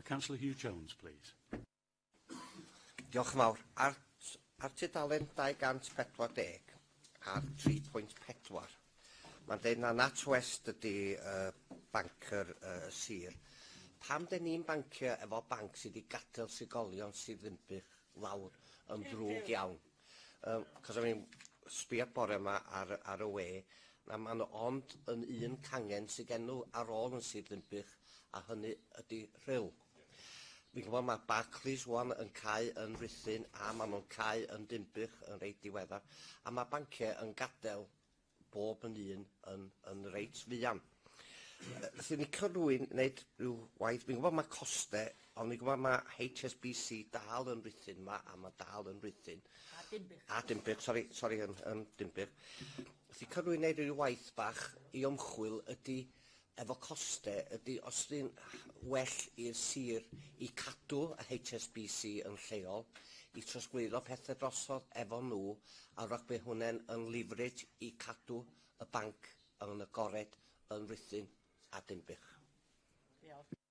Councillor Hugh Jones, please. Diolch yn fawr. Ar tudalen 240 ar 3.4, mae'n dweud na NatWest ydy bancer sir. Pam dyn ni'n bancio efo banc sydd wedi gadael trigolion Sir Ddinbych lawr yn ddrwg iawn? Cos I mean, sbio bore yma ar y we, na maen nhw ond yn un cangen sydd gen nhw ar ôl yn Sir Ddinbych, a hynny ydy Rhyl. Fi'n gwybod mae Barclays wan yn cau yn Rhuthun a maen nhw'n cau yn Dinbych yn reit diweddar. A mae banciau yn gadael bob yn un yn reit fuan. Felly licio rhywun wneud rhyw waith, fi'n gwybod mae costau, ond fi'n gwybod mae HSBC dal yn Rhuthun ma, a mae dal yn Rhuthun. A Dinbych. A Dinbych, sori, sori, yn Dinbych. Felly rhywun wneud rhyw waith bach i ymchwil ydy efo costau ydy os ydy'n well i'r sir i cadw y HSBC yn lleol, i trosglwyddo pethau drosodd efo nhw, a wrach bydd hwnna'n yn leverage i cadw y banc yn agored yn Rhuthun a Dinbych. Diolch.